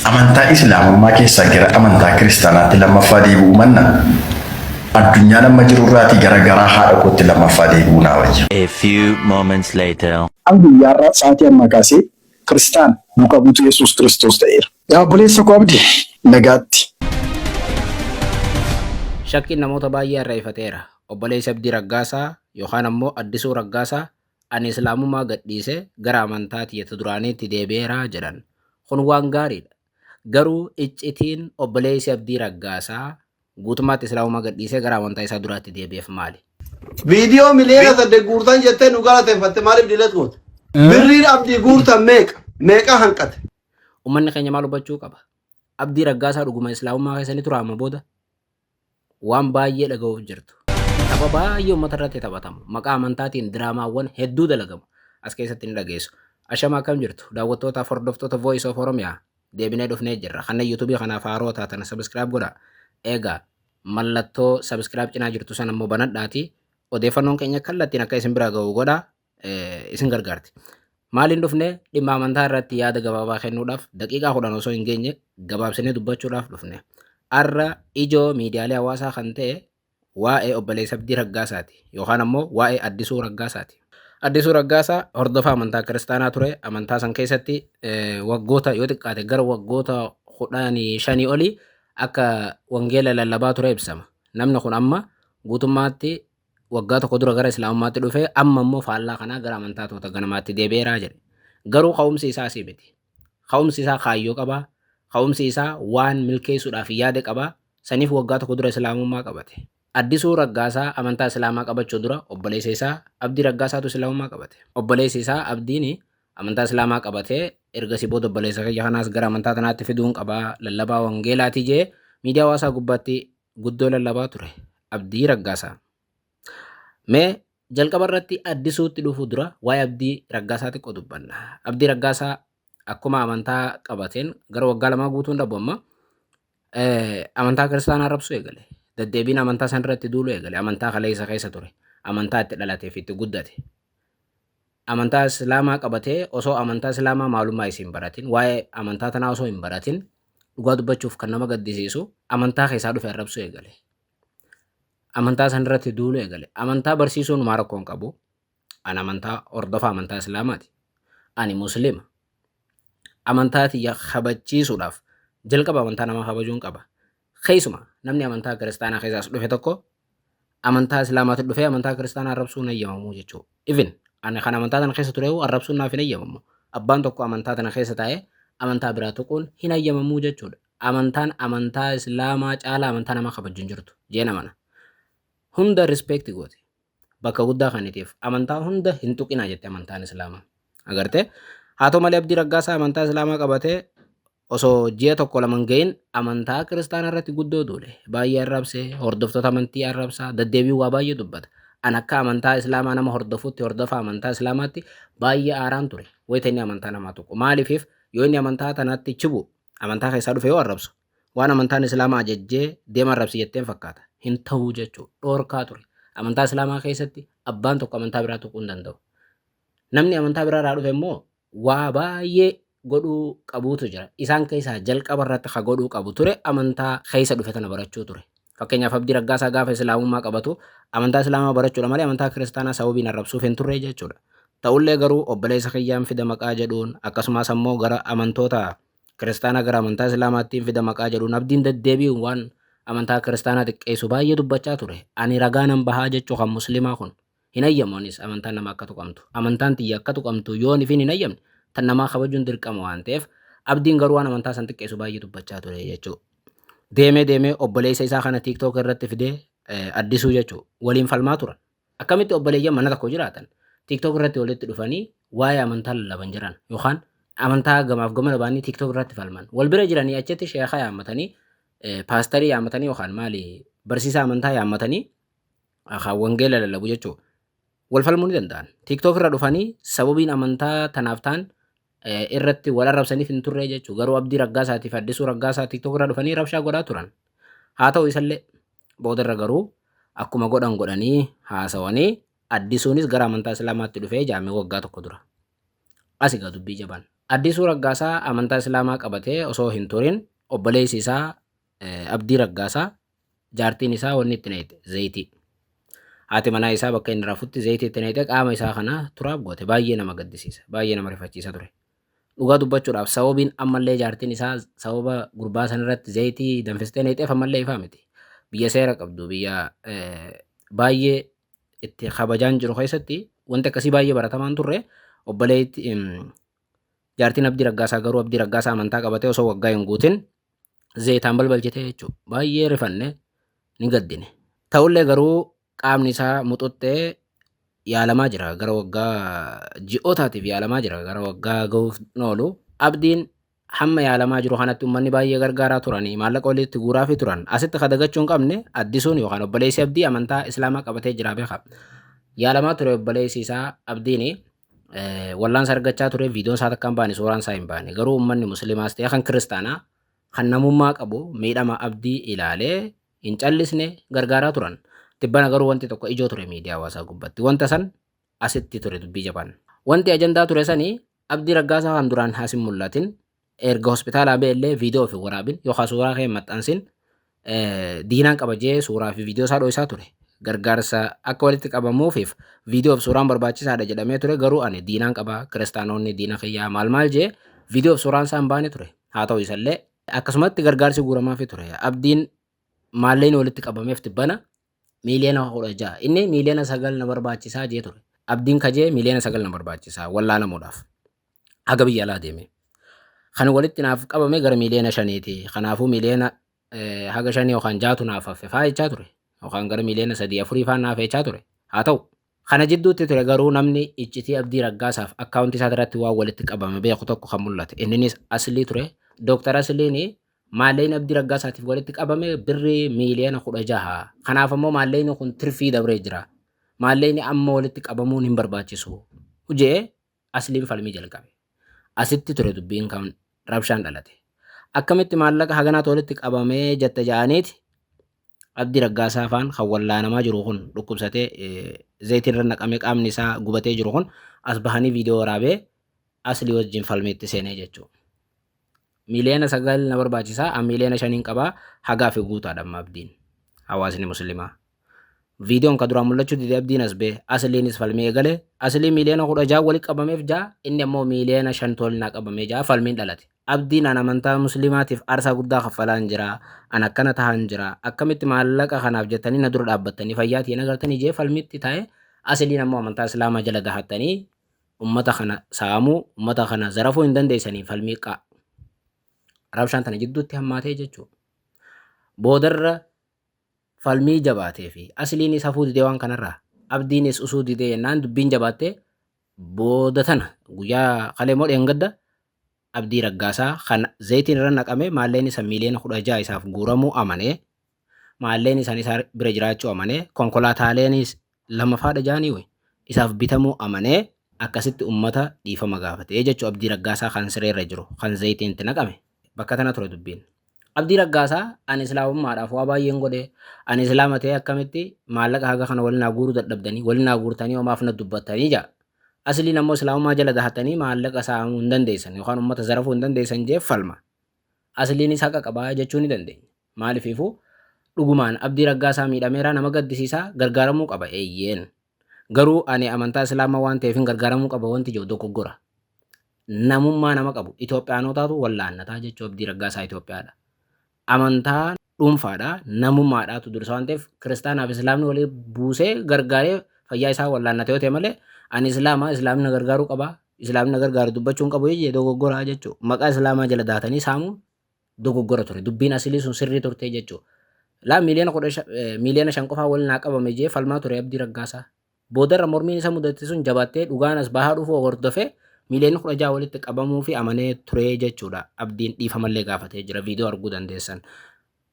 Amantaa Islaamummaa keessaa gara amantaa Kiristaanaatti lammaffaa deebi'uu manna addunyaan amma jiru irraatii gara garaa haadha kootti lammaffaa deebi'uu naa wayya. A few moments later. An guyyaarraa sa'aatii ammaa kaasee Kiristaana, duuka buutuu Yesuus Kiristoos ta'eera. Yaa obboleessa koo Abdi, nagaatti. Shakkiin namoota baay'ee har'a ifateera. Obboleessi Abdii Raggaasaa yookaan ammoo Addisuu Raggaasaa ani Islaamummaa gadhiise gara amantaa tiyya ta duraaniitti deebi'eera jedhan. Kun waan gaariidha. Garuu iccitiin obboleessi Abdii Raggaasaa guutummaatti Islaamummaa gadhiisee gara amantaa isaa duraatti deebi'eef maali? Viidiyoo miliyoona 8 guurtan jettee nu galateeffatte maaliif delete goote? Birriin Abdii guurtan meeqa? Meeqa hanqate? Ummanni keenya maal hubachuu qaba? Abdii Raggaasaa dhuguma Islaamummaa keessa ni turaa amma booda? Waan baay'ee dhaga'uuf jirtu. Tapha baay'ee uummata irratti taphatamu. Maqaa amantaatiin diraamaawwan hedduu dalagamu. As keessatti ni dhageessu. Ashama, akkam jirtu? Daawwattootaaf hordoftoota Voice of Oromiyaa, deebinee dhufnee jirra. Kanneen YouTube kanaaf haaroo taatan subscribe godhaa. Egaa mallattoo subscribe cinaa jirtu sana immoo banadhaati. Odeeffannoon keenya kallattiin akka isin bira ga'u godhaa. Isin gargaarti. Maaliin dhufne? Dhimma amantaa irratti yaada gabaabaa kennuudhaaf, daqiiqaa 10 osoo hin geenye gabaabsinee dubbachuudhaaf dhufne. Har'a ijoo miidiyaalee hawaasaa kan ta'e waa'ee obboleessa Abdii Raggaasaati yookaan ammoo waa'ee Addisuu Raggaasaati. Addisuu Raggaasaa hordofaa amantaa Kiristaanaa ture. Amantaa san keessatti waggoota yoo xiqqaate gara waggoota 15 olii akka wangeela lallabaa ture ibsama. Namni kun amma guutummaatti waggaa tokko dura gara Islaamummaatti dhufee, amma immoo faallaa kanaa gara amantaa toota ganamaatti deebi'eeraa jedhe. Garuu ka'umsi isaa asii miti. Ka'umsi isaa kaayyoo qabaa. Ka'umsi isaa waan milkeessuudhaaf yaada qabaa. Saniif waggaa tokko dura Islaamummaa qabate. Addisuu Raggaasaa amantaa Islaamaa qabachuu dura obboleessa isaa Abdii Raggaasaatu Islaamummaa qabate. Obboleessi isaa Abdiin amantaa Islaamaa qabatee ergasii booda obboleessa kiyya kanaas gara amantaa tanaatti fiduun qabaa, lallabaa wangeelaatii jee miidiyaa hawaasaa gubbaatti guddoo lallabaa ture. Abdii Raggaasaa. Mee jalqaba irratti Addisuutti dhufuu dura waa'ee Abdii Raggaasaa xiqqoo dubbanna. Abdii Raggaasaa akkuma amantaa qabateen gara waggaa 2 guutuun dhabu amma amantaa Kiristaanaa arrabsuu eegale. Deddeebiin amantaa san irratti duuluu eegale. Amantaa kaleessa keessa ture. Amantaa itti dhalatee fi itti guddate. Amantaa Islaamaa qabatee osoo amantaa Islaamaa maalummaa isii hin baratin, waa'ee amantaa tanaa osoo hin baratin, dhugaa dubbachuuf kan nama gaddisiisu amantaa keessaa dhufe arrabsuu eegale. Amantaa san irratti duuluu eegale. Amantaa barsiisuun maa rakkoo hin qabu. Ani amantaa hordofaa amantaa Islaamaati. Ani Musliima. Amantaa tiyya kabachiisuudhaaf jalqaba amantaa namaa kabajuun qaba. Keessumaa namni amantaa Kiristaanaa keessaas dhufe tokko amantaa Islaamaatti dhufee amantaa Kiristaanaa arrabsuun hin eeyyamamu jechuudha. Even ani kan amantaa tana keessa ture arrabsuun naaf hin eeyyamamu. Abbaan tokko amantaa tana keessa taa'ee amantaa biraa tuquun hin eeyyamamu jechuudha. Amantaan amantaa Islaamaa caalaa amantaa nama kabaju hin jirtu jeen amana. Hunda respect gooti. Bakka guddaa kanitiif amantaa hunda hin tuqinaa jette amantaan Islaamaa. Agartee? Haa ta'u malee, Abdii Raggaasaa amantaa Islaamaa qabatee osoo ji'a tokko lama hin gahin amantaa Kiristaanaa irratti guddoo duule. Baay'ee arrabsee, hordoftoota amantii arrabsaa, deddeebiin waa baay'ee dubbata. An akka amantaa Islaamaa nama hordofutti, hordofa amantaa Islaamaatti baay'ee aaraan ture. Wayita inni amantaa namaa tuqu. Maaliifiif yoo inni amantaa tanatti chibu, amantaa keessaa dhufe yoo arrabsu, waan amantaan Islaamaa ajajjee deema arrabsi jetteen fakkaata. Hin ta'uu jechuudha. Dhoorkaa ture. Amantaa Islaamaa keessatti abbaan tokko amantaa biraa tuquu hin danda'u. Namni amantaa biraa irraa dhufe immoo waa baay'ee godhuu qabuutu jira. Isaan keessaa jalqaba irratti ka godhuu qabu ture amantaa keessa dhufe tana barachuu ture. Fakkeenyaaf, Abdii Raggaasaa gaafa Islaamummaa qabatu amantaa Islaamaa barachuudha malee amantaa Kiristaanaa sababiin arrabsuuf hin turre jechuudha. Ta'ullee garuu obboleessa kiyyaan fida maqaa jedhuun, akkasumas ammoo gara amantoota Kiristaanaa gara amantaa Islaamaatti fida maqaa jedhuun Abdiin deddeebi'uun waan amantaa Kiristaanaa xiqqeessu baay'ee dubbachaa ture. Ani ragaa nan bahaa jechuu kan Musliimaa kun. Hin ayyamu anis amantaan nama akka tuqamtu. Amantaan tiyya akka tuqamtu yoon ifin hin ayyamne, tan namaa kabajuun dirqama waan ta'eef, Abdiin garuu waan amantaa san xiqqeessu baay'ee dubbachaa ture jechuudha. Deemee deemee obboleessa isaa kana TikTok irratti fidee, Addisuu jechuudha, waliin falmaa turan. Akkamitti obboleeyyan mana tokko jiraatan TikTok irratti walitti dhufanii waa'ee amantaa lallaban jiran, yookaan amantaa gamaaf gamana ba'anii TikTok irratti falman? Wal bira jiranii achitti sheeka yaammatanii, paastarii yaammatanii, yookaan maali, barsiisaa amantaa yaammatanii kan wangeela lallabu jechuudha. Wal falmuu ni danda'an. TikTok irra dhufanii sababiin amantaa tanaaf ta'an irratti wal arrabsaniif hin turre jechuudha. Garuu Abdii Raggaasaatiif Addisuu Raggaasaa TikTok irra dhufanii rabshaa godhaa turan. Haa ta'u isallee, boodarra garuu akkuma godhan godhanii haasawanii Addisuunis gara amantaa Islaamaatti dhufee jaame waggaa tokko dura. As egaa dubbii jabaan. Addisuu Raggaasaa amantaa Islaamaa qabatee osoo hin turin obboleessi isaa Abdii Raggaasaa jaartiin isaa wanni itti naqxe zayitii. Haati manaa isaa bakka inni rafutti zayitii itti naqxe qaama isaa kana turaaf goote. Baay'ee nama gaddisiisa. Baay'ee nama rifachiisa ture. Dhugaa dubbachuudhaaf sababiin ammallee jaartiin isaa sababa gurbaa sanarratti zayitii danfistee naqxeef ammallee ifaa miti. Biyya seera qabdu, biyya baay'ee itti kabajaan jiru keessatti wanti akkasii baay'ee baratamaan turre. Obboleetti jaartiin Abdii Raggaasaa garuu Abdii Raggaasaa amantaa qabatee osoo waggaa hin guutin zayitaan balbalchite jechuudha. Baay'ee rifanne, ni gaddine. Ta'ullee garuu qaamni isaa muxuxxee yaalamaa jira. Gara waggaa ji'ootaatiif yaalamaa jira. Gara waggaa gahuuf oolu. Abdiin hamma yaalamaa jiru kanatti uummanni baay'ee gargaaraa turanii maallaqa walitti guuraafii turan. Asitti kadagachuu hin qabne, Addisuun yookaan obboleessi Abdii amantaa Islaamaa qabatee jira beeka. Yaalamaa ture obboleessi isaa Abdiin, wallaansa argachaa ture. Viidiyoon isaa takka hin baane, suuraan isaa hin baane. Garuu uummanni musliimaas ta'e kan kiristaanaa kan namummaa qabu miidhama Abdii ilaalee hin callisne, gargaaraa turan. Tibbana garuu wanti tokko ijoo ture miidiyaa hawaasaa gubbatti. Wanta san asitti ture dubbii jabaan. Wanti ajandaa ture sanii Abdii Raggaasaa kan duraan as hin mul'atin, erga hospitaalaa ba'e viidiyoo fi waraabin yookaan suuraa kee maxxansin, diinaan qabajee suuraa fi viidiyoo isaa dho'isaa ture. Gargaarsa akka walitti qabamuufiif viidiyoo fi suuraan barbaachisaadha jedhamee ture, garuu ani diinaan qaba, kiristaanonni diina kiyyaa maal maal jee viidiyoo fi suuraan isaa hin baane ture. Haa ta'u isallee akkasumatti gargaarsi guuramaafii ture. Abdiin maalleen walitti qabameef tibbana 16 miiliyoona. Inni 9 miiliyoona na barbaachisaa jee ture. Abdiin kajee 9 miiliyoona na barbaachisaa wallaanamuudhaaf. Haga biyya alaa deeme. Kan walitti naaf qabame gara 5 miiliyoona. Kanaafuu miiliyoona haga shanii yookaan jaatu naaf hafe faa jechaa ture. Yookaan gara 3 miiliyoona 4 faa naaf jechaa ture. Haa ta'u. Kana jidduutti ture garuu namni iccitii Abdii Raggaasaaf akkaawuntii isaa irratti waan walitti qabame beeku tokko kan mul'ate. Inninis Aslii ture. Dooktar Asliin maallaqni Abdii Raggaasaatiif walitti qabame birrii 16 miiliyoona. Kanaaf ammoo maallaqni kun tirfii dabree jira. Maallaqni amma walitti qabamuun hin barbaachisu jee Asliin falmii jalqabe. Asitti ture dubbiin kan rabshaan dhalate. Akkamitti maallaqa haganaatu walitti qabamee jette ja'aniiti Abdii Raggaasaa faan kan wallaanamaa jiru kun, dhukkubsatee zayitiin irra naqamee qaamni isaa gubatee jiru kun, as bahanii viidiyoo waraabee Aslii wajjin falmiitti seenee jechuudha. 9 miiliyoona na barbaachisaa, an 5 miiliyoona qabaa, hagaa fi guutaadha amma Abdiin. Hawaasni musliimaa. Viidiyoon ka duraan mul'achuu dide Abdiin as ba'e, Asliinis falmii eegale. Aslii 16 miiliyoona walitti qabameef ja'a, inni ammoo 5 miiliyoona waliin naa qabamee ja'a, falmiin dhalate. Abdiin an amantaa musliimaatiif aarsaa guddaa kaffalaan jira, an akkana tahaan jira, akkamitti maallaqa kanaaf jettanii na dura dhaabbattanii fayyaatii na gartanii jee falmitti taa'e. Asliin ammoo amantaa islaamaa jala dahattanii ummata kana saamuu, ummata kana zarafuu hin dandeessanii falmii qaa. Rabshaan tana jidduutti hammaatee jechuudha. Boodarra falmii jabaatee fi Asliinis hafuu didee waan kanarraa, Abdiinis usuu didee jennaan dubbiin jabaattee booda tana guyyaa kalee moo dheengadda Abdii Raggaasaa kan zayitiin irra naqame maalleen isa 16 miiliyoona isaaf guuramuu amanee, maalleen isaan isaa bira jiraachuu amanee, konkolaataaleenis lammafaadha jaanii wayi isaaf bitamuu amanee, akkasitti ummata dhiifama gaafatee jechuu. Abdii Raggaasaa kan sireerra jiru kan zayitiin itti naqame, bakka tana ture dubbiin. Abdii Raggaasaa ani islaamummaadhaaf waa baay'een godhe, ani islaama ta'ee akkamitti maallaqa haga kana waliin naa guuruu dadhabdanii, waliin naa guurtanii homaaf na dubbattanii jaa. Asliin ammoo islaamummaa jala dahatanii maallaqa saamuu hin dandeessan yookaan ummata zarafuu hin dandeessan jee falma. Asliinis haqa qabaa jechuu ni dandeenya. Maaliifuu dhugumaan Abdii Raggaasaa miidhameeraa, nama gaddisiisaa, gargaaramuu qaba eeyyeen. Garuu ani amantaa islaamaa waan ta'eef hin gargaaramuu qaba wanti jiru dogoggora. Namummaa nama qabu Itoophiyaanotaatu wallaannataa jechuu. Abdii Raggaasaa Itoophiyaadha. Amantaa dhuunfaadha, namummaadhaatu dursa waan ta'eef kiristaanaaf islaamni walii buusee gargaaree fayyaa isaa wallaannate yoo ta'e malee, ani islaama, islaamni na gargaaruu qaba, islaamni na gargaaru dubbachuu hin qabu jechuu dogoggoraa jechuu. Maqaa islaamaa jala daatanii saamuun dogoggora ture. Dubbiin Asilii sun sirrii turte jechuu. Laa 5 miiliyoona qofaa waliin naa qabame jee falmaa ture Abdii Raggaasaa. Boodarra mormiin isa mudate sun jabaattee dhugaan as bahaa dhufuu hordofee 16 miiliyoona walitti qabamuu fi amanee ture jechuudha. Abdiin dhiifamallee gaafatee jira, viidiyoo arguu dandeessan.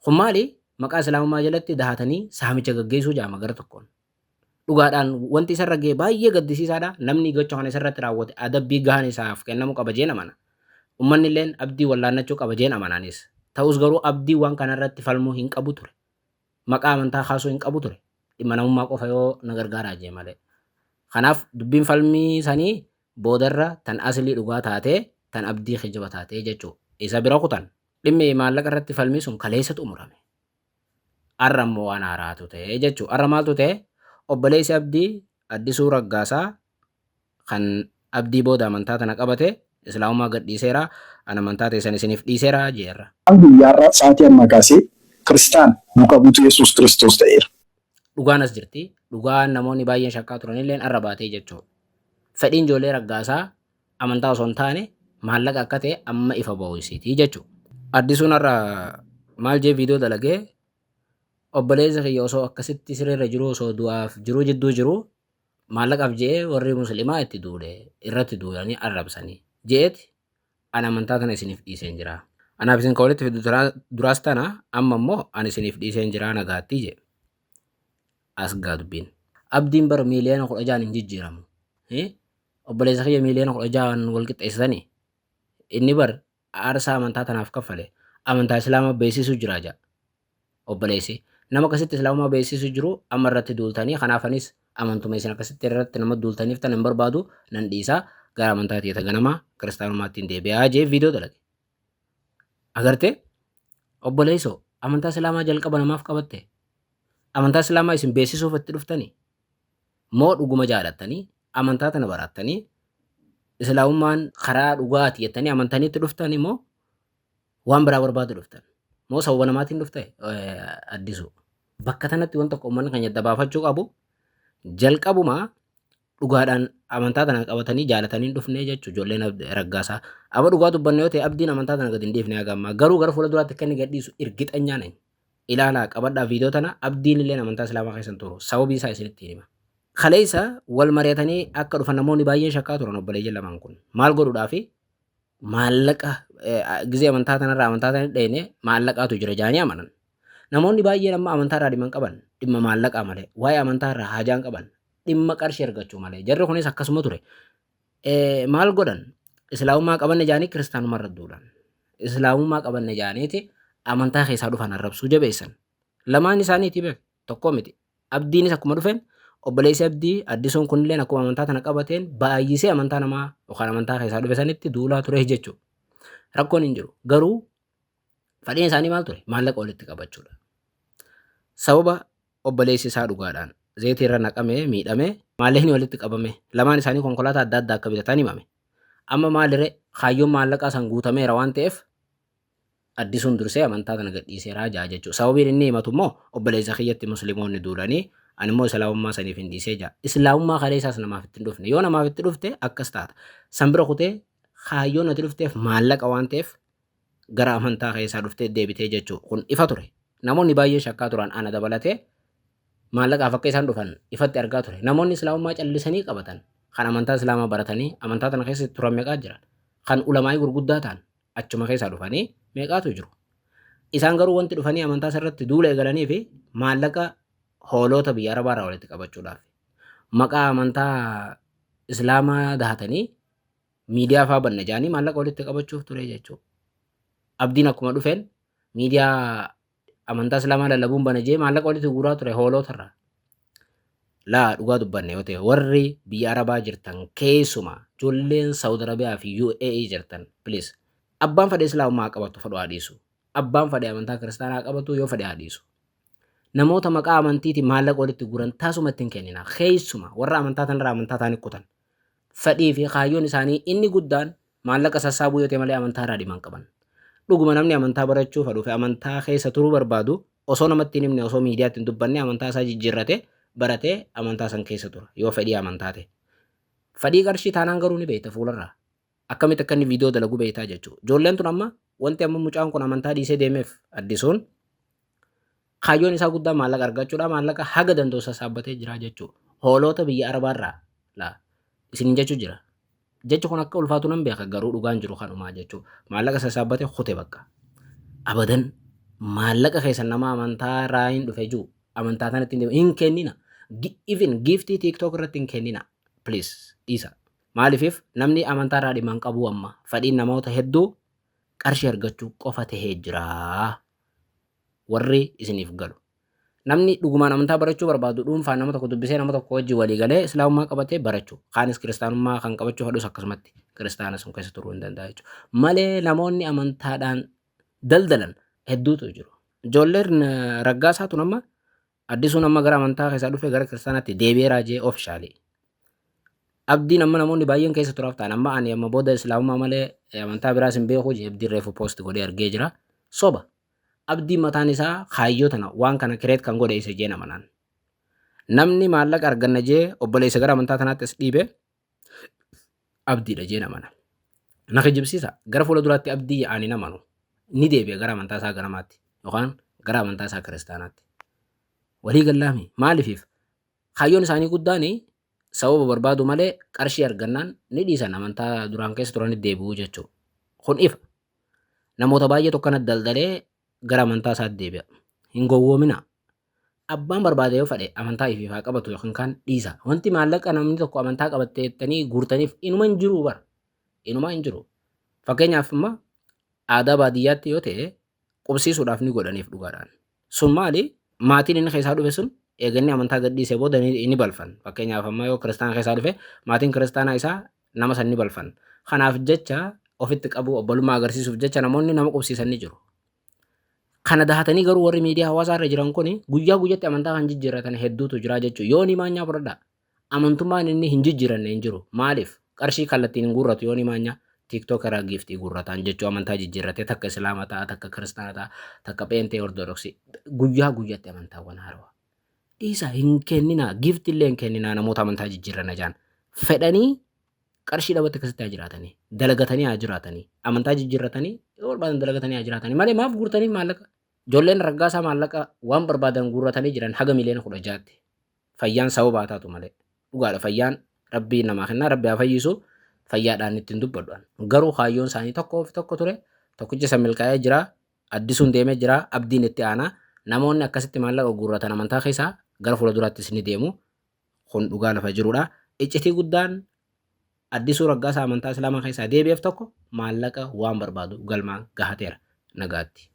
Kun maali? Maqaa islaamummaa jalatti dahatanii saamicha gaggeessuu jaama gara tokkoon. Dhugaadhaan wanti isarra ga'e baay'ee gaddisiisaadha. Namni gocha kana isarratti raawwate adabbii gahaan isaaf kennamuu qaba jeen amana. Uummanni illeen Abdii wallaannachuu qaba jeen amanaanis. Ta'us garuu Abdii waan kanarratti falmuu hin qabu ture. Maqaa amantaa kaasuu hin qabu ture. Dhimma namummaa qofa yoo na gargaaraa jee malee. Kanaaf dubbiin falmii sanii boodarra tan Aslii dhugaa taatee Tan Abdii kijiba taatee jechuudha. Isa bira kutan. Dhimmi maallaqa irratti falmii sun kaleessa xumurame. Arra immoo waan haaraatu ta'e jechuudha. Arra maaltu ta'e? Obboleessi Abdii Addisuu Raggaasaa kan Abdii booda amantaa tana qabate Islaamummaa gadhiiseera. An amantaa teessan isiniif dhiiseera jeerra. Guyyaarraa sa'aatii ammaa kaasee Kiristaan duuka buutuu Yesuus Kiristoos ta'eera. Dhugaan as jirti. Dhugaan namoonni baay'een shakkaa turanilleen arra baatee jechuudha. Fedhiin ijoollee Raggaasaa amantaa osoo hin taane maallaqa akka ta'e amma ifa ba'uu isiiti jechuudha. Addisuun har'a maal jee viidiyoo dalagee? Obboleessa kiyya osoo akkasitti sireerra jiru, osoo du'aaf jiruu jidduu jiru, maallaqaaf je'ee warri musliimaa itti duule, irratti duulanii arrabsanii je'eeti an amantaa tana isiniif dhiiseen jira. Anaaf isin kan walitti fidu duraas tana, amma immoo an isiniif dhiiseen jira, nagaatti jedhe. As gaa dubbiin. Abdiin bara miiliyoona 16n hin jijjiiramu. Obboleessa kiyya miiliyoona 16n wal qixxeessitanii inni bar aarsaa amantaa tanaaf kaffale, amantaa islaamaa beeksisuu jira jedha. Obboleessi nama akkasitti islaamummaa beeksisuu jiru amma irratti duultanii, kanaafanis amantuma isin akkasitti irratti nama duultaniif tan hin barbaadu, nan dhiisaa, gara amantaa tiyya ganamaa kiristaanummaatti hin deebi'aa jee viidiyoo dalage. Agartee obboleessoo, amantaa islaamaa jalqaba namaaf qabatte, amantaa islaamaa isin beeksisuuf itti dhuftanii moo dhuguma jaalattanii amantaa tana barattanii islaamummaan karaa dhugaati jettanii amantanii itti dhuftanii moo waan biraa barbaadu dhuftan moo sababa namaatiin dhufte? Addisu, bakka tanatti wanta tokko uummanni keenya adda baafachuu qabu, jalqabumaa dhugaadhaan amantaa tana qabatanii jaalatanii hin dhufne jechuudha ijoolleen Raggaasaa. Amma dhugaa dubbanne yoo ta'e, Abdiin amantaa tana gadi hin dhiifne haga ammaa, garuu gara fuula duraatti akka inni gadhiisu irgixanyaa nañ. Ilaalaa, qabadhaa viidiyoo tana, Abdiin illee amantaa islaamaa keessa hin turu, sababii isaa isinitti hima. Kaleessa wal mari'atanii akka dhufan namoonni baay'een shakkaa turan. Obboleeyyan lamaan kun maal godhuudhaafi? Maallaqa gizee amantaa tanarraa amantaa tana dheene maallaqaatu jira jaanii amanan. Namoonni baay'een amma amantaa irraa dhimma hin qaban, dhimma maallaqaa malee waa'ee amantaa irraa haajaan qaban dhimma qarshii argachuu malee. Jarri kunis akkasuma ture. Maal godhan? Islaamummaa qabanne jaanii kiristaanummaa irra duulan. Islaamummaa qabanne jaaniiti amantaa keessaa dhufan arrabsuu jabeessan. Lamaan isaaniiti beek, tokko miti. Abdiinis akkuma dhufeen, obboleessi Abdii Addisuun kunilleen akkuma amantaa tana qabateen baay'isee amantaa namaa yookaan amantaa keessaa dhufe sanitti duulaa ture jechuudha. Rakkoon hin jiru. Garuu fedhiin isaanii maal ture? Maallaqa walitti qabachuudha. Sababa obboleessi isaa dhugaadhaan zeetii irra naqamee miidhamee maallaqni walitti qabame, lamaan isaanii konkolaataa adda addaa akka bitatan himame. Amma maaliree, kaayyoon maallaqaa san guutameera waan ta'eef Addisuun dursee amantaa tana gadhiiseeraa jaa jechuudha. Sababiin inni himatu immoo obboleessa kiyyatti musliimoonni duulanii, ani immoo islaamummaa saniif hin dhiisee jaa. Islaamummaa kalee isaas namaaf itti hin dhufne. Yoo namaaf itti dhufte akkas taata. San bira kutee kaayyoon ati dhufteef maallaqa waan ta'eef gara amantaa keessaa dhuftee deebitee jechuudha. Kun ifa ture. Namoonni baay'een shakkaa turan, ana dabalatee, maallaqaaf akka isaan dhufan ifatti argaa ture. Namoonni islaamummaa callisanii qabatan kan amantaa islaamaa baratanii amantaa tana keessa turan meeqaa jira. Kan ulamaa'ii gurguddaa ta'an achuma keessaa dhufanii meeqaatu jiru. Isaan garuu wanti dhufanii amantaa irratti duula eegalanii fi maallaqa hoolota biyya Arabaa irraa walitti qabachuudhaaf. Maqaa amantaa islaamaa dahatanii miidiyaa fa'aa banna jedhanii maallaqa walitti qabachuuf ture jechuudha. Abdiin akkuma dhufeen miidiyaa amantaa islaamaa lallabuun bana jee maallaqa walitti guuraa ture hoolota irraa. Laa, dhugaa dubbanne yoo ta'e, warri biyya Arabaa jirtan, keessumaa ijoolleen Saudi Arabiyaa fi UAE jirtan, please, abbaan fedhe islaamummaa haa qabatu, fedhu haa dhiisu. Abbaan fedhe amantaa kiristaanaa haa qabatu, yoo fedhe haa dhiisu. Namoota maqaa amantiitiin maallaqa walitti guuran tasuma ittiin kennina. Keessumaa warra amantaa tanarraa amantaa ta'anii kutan. Fedhii fi kaayyoon isaanii inni guddaan maallaqa sassaabuu yoo ta'e malee amantaa irraa dhimma hin qaban. Dhuguma namni amantaa barachuu fedhuu fi amantaa keessa turuu barbaadu osoo namatti hin himne, osoo miidiyaatti hin dubbanne amantaa isaa jijjiirrate, baratee amantaa san keessa tura yoo fedhii amantaa ta'e. Fedhii qarshii taanaan garuu ni beekta fuularraa. Akkamitti akka inni viidiyoo dalagu beektaa jechuudha. Ijoolleen tun amma wanti amma mucaan kun amantaa dhiisee deemeef, Addisuun, kaayyoon isaa guddaa maallaqa argachuudha. Maallaqa haga danda'u sassaabbatee jira jechuudha. Hoolota biyya Arabaarraa laa isiniin jechuu jira. Jechi kun akka ulfaatu nan beeka, garuu dhugaan jiru kanumaa jechuudha. Maallaqa sassaabbatee kute bakka. Abadan maallaqa keessan nama amantaa irraa hin dhufe jiru amantaa kanatti hin deemu hin kennina. Even giiftii TikTok irratti hin kennina. Please dhiisa. Maaliif? Namni amantaa irraa dhimma hin qabu, amma fedhiin namoota hedduu qarshii argachuu qofa tahee jira. Warri isiniif galu. Namni dhugumaan amantaa barachuu barbaadu dhuunfaan nama tokko dubbisee, nama tokko wajjin walii galee islaamummaa qabatee barachuu. Kaanis kiristaanummaa kan qabachuu fedhus akkasumatti. Kiristaana sun keessa turuu hin danda'a jechuudha. Malee namoonni amantaadhaan daldalan hedduutu jiru. Ijoolleen Raggaasaa tun amma Addisuun amma gara amantaa keessaa dhufee gara kiristaanaatti deebi'eeraa jee officially. Abdiin amma namoonni baay'een keessa turaaf ta'an amma ani amma booda islaamummaa malee amantaa biraas hin beeku jee Abdiin reefu post godhee argee jira. Soba. Abdiin mataan isaa kaayyoo tana waan kana create kan godhe isa jee namanaan. Namni maallaqa arganna jee obboleessa gara amantaa tanaatti as dhiibe Abdiidha jee namana. Na kijibsiisa. Gara fuula duraatti Abdii ani namanu ni deebi'a gara amantaa isaa ganamaatti yookaan gara amantaa isaa kiristaanaatti. Walii gallaami. Maaliif? Kaayyoon isaanii guddaan sababa barbaadu malee qarshii argannaan ni dhiisan, amantaa duraan keessa turanitti deebi'uu jechuudha. Kun ifa. Namoota baay'eetu akkana daldalee gara amantaa isaatti deebi'a. Hin gowwoomina. Abbaan barbaade yoo fedhe amantaa ifiif haa qabatu yookiin kaan dhiisa. Wanti maallaqa namni tokko amantaa qabattee jettanii guurtaniif inuma hin jiru bara. Inuma hin jiru. Fakkeenyaaf, amma aadaa baadiyyaatti yoo ta'e qubsiisuudhaaf ni godhaniif dhugaadhaan. Sun maali? Maatiin inni keessaa dhufe sun eeganni amantaa gadhiisee booda ni balfan. Fakkeenyaaf, amma yoo kiristaana keessaa dhufe, maatiin kiristaanaa isaa nama san ni balfan. Kanaaf jecha ofitti qabu, obbolummaa agarsiisuuf jecha namoonni nama qubsiisan ni jiru. Kana dahatanii garuu warri miidiyaa hawaasaa irra jiran kun guyyaa guyyatti amantaa kan jijjiirratan hedduutu jira jechuudha. Yoonii Maanyaa fudhadhaa. Amantummaan inni hin jijjiiranne hin jiru. Maaliif? Qarshii kallattiin hin guurratu Yoonii Maanyaa. TikTok irraa giiftii guurrataan jechuu amantaa jijjiirratee takka Islaama ta'a, takka Kiristaana ta'a, takka Pheenxee, Ortodoksii. Guyyaa guyyatti amantaawwan haarawaa. Dhiisa, hin kenninaa, giiftii illee hin kenninaa namoota amantaa jijjiirranna jaan. Fedhanii qarshii dhabatti akkasitti haa jiraatanii, dalagatanii haa jiraatanii, amantaa jijjiirratanii yoo barbaadan dalagatanii haa jiraatanii malee maaf guurtanii maallaqa? Ijoolleen Raggaasaa maallaqa waan barbaadan guurratanii jiran haga miliyoona 16tti. Fayyaan sababa haa taatu malee. Dhugaadha, fayyaan Rabbii namaa kennaa, Rabbi haa fayyisu, fayyaadhaan ittiin dubbadhu. Garuu kaayyoon isaanii tokkoo fi tokko ture, tokkicha isa milkaa'ee jira, Addisuun deemee jira, Abdiin itti aanaa. Namoonni akkasitti maallaqa guurratan amantaa keessaa gara fuula duraattis ni deemu. Kun dhugaa lafa jirudha. Iccitii guddaan Addisuu Raggaasaa amantaa Islaamaa keessaa deebi'eef tokko maallaqa waan barbaadu galmaan gahateera. Nagaatti.